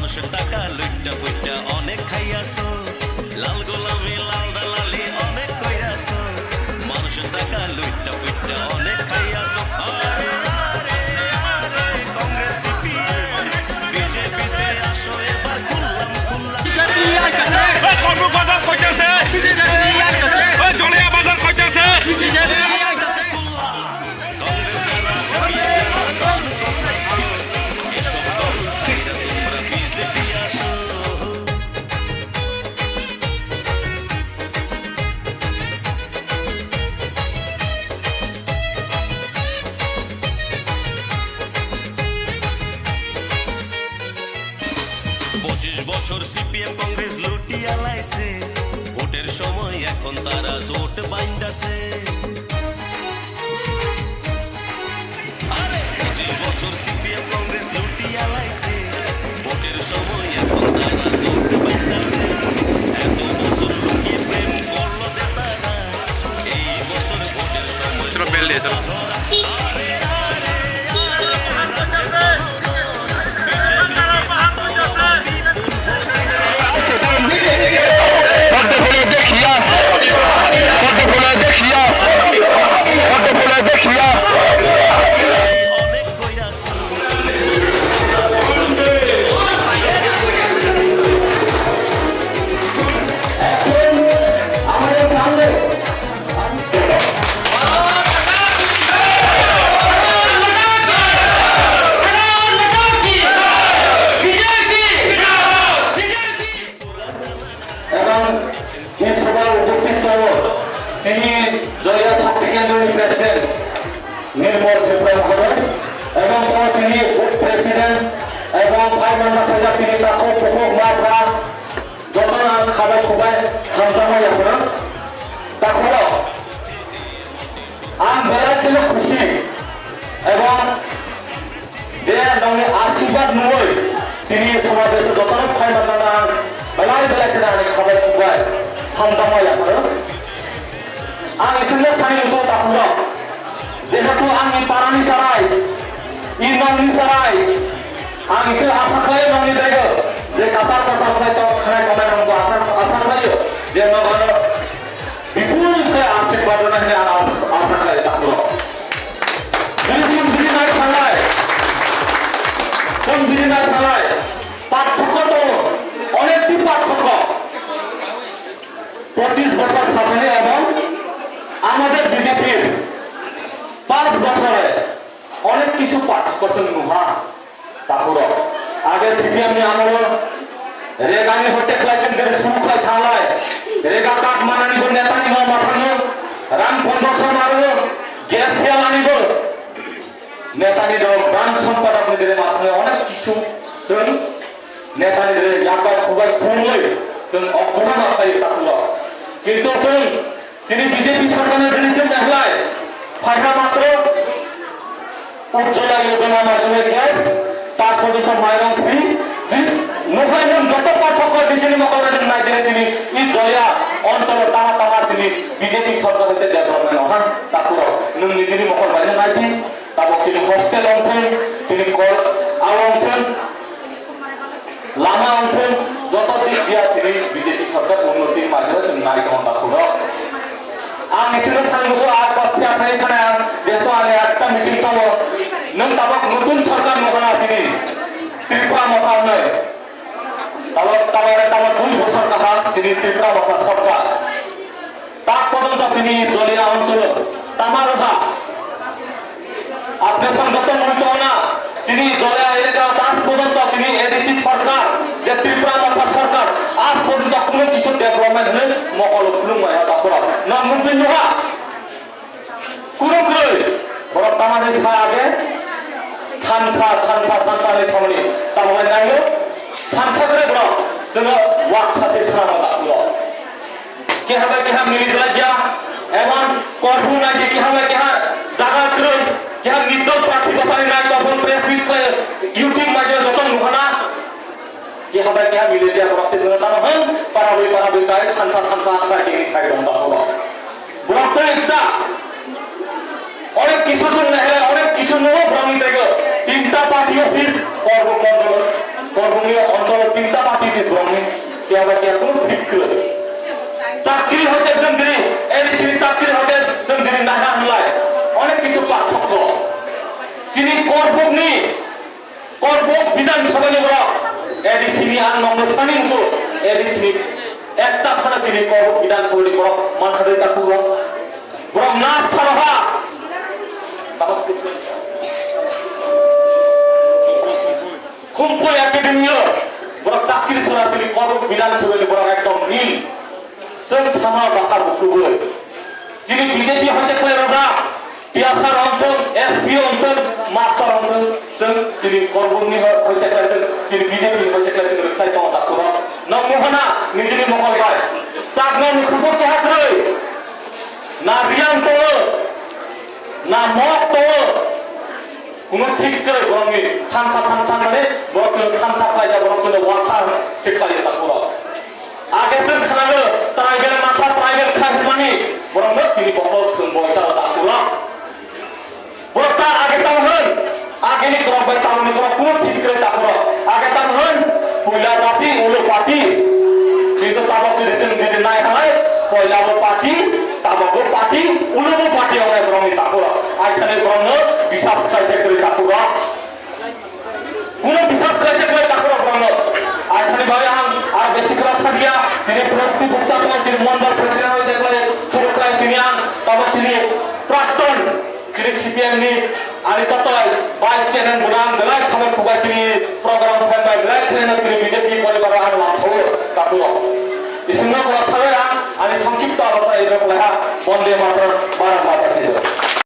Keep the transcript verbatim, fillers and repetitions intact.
Taka luitta fuitta onek khaiyaso, lal golami lal dalali onek koiraso, manush taka luitta fuitta onek khaiyaso. Are, are, are, Congress, C P M, B J P te asho ebar khullam khullam. কর্মকর্তা কইতাছে। ওই জলিয়া বাজার কইতাছে। পঁচিশ বছর সিপিএম কংগ্রেস লুটিয়া লাইছে, ভোটের সময় এখন তারা জোট বাইন্দাছে। আরে পঁচিশ বছর সিপিএম কংগ্রেস লুটিয়া লাইছে, ভোটের সময় এখন তারা জোট বাইন্দাছে। এত বছর লুকিয়ে প্রেম করলো যে তারা, এই বছর ভোটের সময় চলো, বেল দিয়ে চলো। Ebong ei sobha upasthit tongo chini Joya Shakti Kendra ni President Nirmal Tripura Mahoday, ebong tongo chini Up President ebong Vice President sajak chini takhuk bukhuk ma bra jotono ang khabai khubai hamjakma yapharwi takhuk rok. Ang belai kheno khusi ebong je nongni ashirbad nugwi tini somaj o jotono phai manna ang belai belai kheno ani khabai khubai hamjakma yapharwi. Ang isingno thani muchungo takhuk rok, jehetu angni parani chwrai, i nongni chwrai, ang ising asa khlai nongni bego je kwchar kwchar khlai tong khnai tongnai nongbo asa asa khlaio je nogo ano Bipul khe ashirbad rwna hwnwi ang asa khlai, takhuk rok. Chwng bini nai thanglai, chwng bini nai thanglai, parthokko tongo, onekti parthokko. পঁচিশ বছর শাসনে এবং আমাদের বিজেপির পাঁচ বছরে অনেক কিছু পার্থক্য Nuha. Takhuk rok, age C P M ni amolo Reagan ni hote khlai chwng khe suru khlai thanglai, Reagan card manani bo netani no mathango, rang pondroso maro, gas thiyalani bo netani rok, bank sompadok ni dire mathango, onek kisu chwng netani dire yapai khubai khumlwi chwng okkhorma khlai takhuk rok. Kintu chwng Chini B J P sarkar ni jini se mehlai, phaikha matro Ujjwala Yojana madhyome gas, tar porjonto mairong free, ji, nukhai nwng joto pathokko nijini mokol bai nwng nai di chini, i Joya oncholo tama tama chini B J P sarkar hoite development oha, takhuk rok nwng nijini mokol bai nwng nai di, tabok chini hostel ongthwng, chini kol, a ongthwng, Lama wngthwng, joto dik dia chini B J P sarkar unnoti ni maidano chwng nai tongo takhuk rok. Ang isino sani muchungo ag bathia thai sanai ang, jehetu ani ekta meeting tongo, nwng tabok notun sarkar nukha na chini Tripura Motha hwnwi. Tabok, tabok, tabok dui bosor kaham chini Tripura Motha sarkar. Tak porjonto chini Jolia oncholo tama rwkha. Apni song joto mui tongna chini Jolia elaka tak porjonto chini A D C sarkar, je Tripura Motha sarkar, aaj porjonto kuno kisu development hwnwi mokolo khulumbai ha takhuk rok. Nang nukgwi nukha. Kuno kwrwi, borok tamani sa age, thansa, thansa, thansa hinwi samani, tamo bai naio, thansa kwrwi borok, chwngno wak sachi swnamwi tamo. Keha bai keha mili jwlai ya, ebong korphung nai di keha bai keha jaga kwrwi, keha nirdosh prarthi bwsani nai, tamo press meet khlai, YouTube maidhyome joto nukha na. Keha bai keha mili dia borok se jwng tamo hwn, para bui para bui kai thansa thansa khai tini sai dong ta borok. Borok tei ekta onek kisu song nai hai, onek kisu nugo borok ni taigo. Tinta party office, Korbuk mondol, Korbuk ni onchol চিন্তা পাতি দিস বরং নি, কিয়া বা কিয়া কোনো ঠিক করে। চাকরি হতে চন্দ্রি, এডিসি চাকরি হতে চন্দ্রি নানা হলাই, অনেক কিছু পার্থক্য। চিনি করবুক নি, করবুক বিধানসভা নি বড়, এডিসি নি আর নমস্থানি উঠো, এডিসি নি একটা ফানা চিনি করবুক বিধানসভা নি বড়, মাথারে তাকুয়া, বড় নাচ সারহা। Khumpui Academy o borok chakri sora chini Korok Bidhan Sabha ni borok ekdom nil. Chwng sama bakar bukrubwi. Chini B J P hoite khlai rwjak, P S R wngthwng, S P O wngthwng, master wngthwng, chwng chini Korok ni hoite khlai chwng chini B J P hoite khlai chwng rwkhlai tongo dakurok. Nokni hana nijini mokol bai. Chakno nukhungbo keha kwrwi. Na riyang tongo, na mok tongo. Kuno thik kwrwi borokni thansa thansa mani borok chwngno thansa khlaijak, borok chwngno waksa se khlaiya takhurok. Age chwng khnago tribal matha tribal khai hwnmani borokno chini bokol swng boisa o takhurok. Borok ta age tamo hwn, ageni borok bai tamoni borok kuno thik kwrwi takhurok. Age tamo hwn, puila jati, ulo party. Kintu tabok jodi chwng jodi nai halai, puila bo party, tabok bo party, ulo bo party, ore borokni takhurok. Aikhani borokno bisas khlai thai kwrwi takhurok. Kuno bisas khlai thai kwrwi takhurok borokno. Aikhani bagwi ang ar besi kwrak sadia, chini Proti Gupta tong, chini mondol president rok jeklai, suru khlai chini ang, tamo chini prakton, chini C P M ni ani totoi vice chairman budang belai khabai khubai chini program phan bai belai khlai na chini B J P poribar ang lamsao takhurok. Isingno kwrak sabai ang ani songkipto alochona idrok lai ha, Bonde Mataram, Bharat Mataram.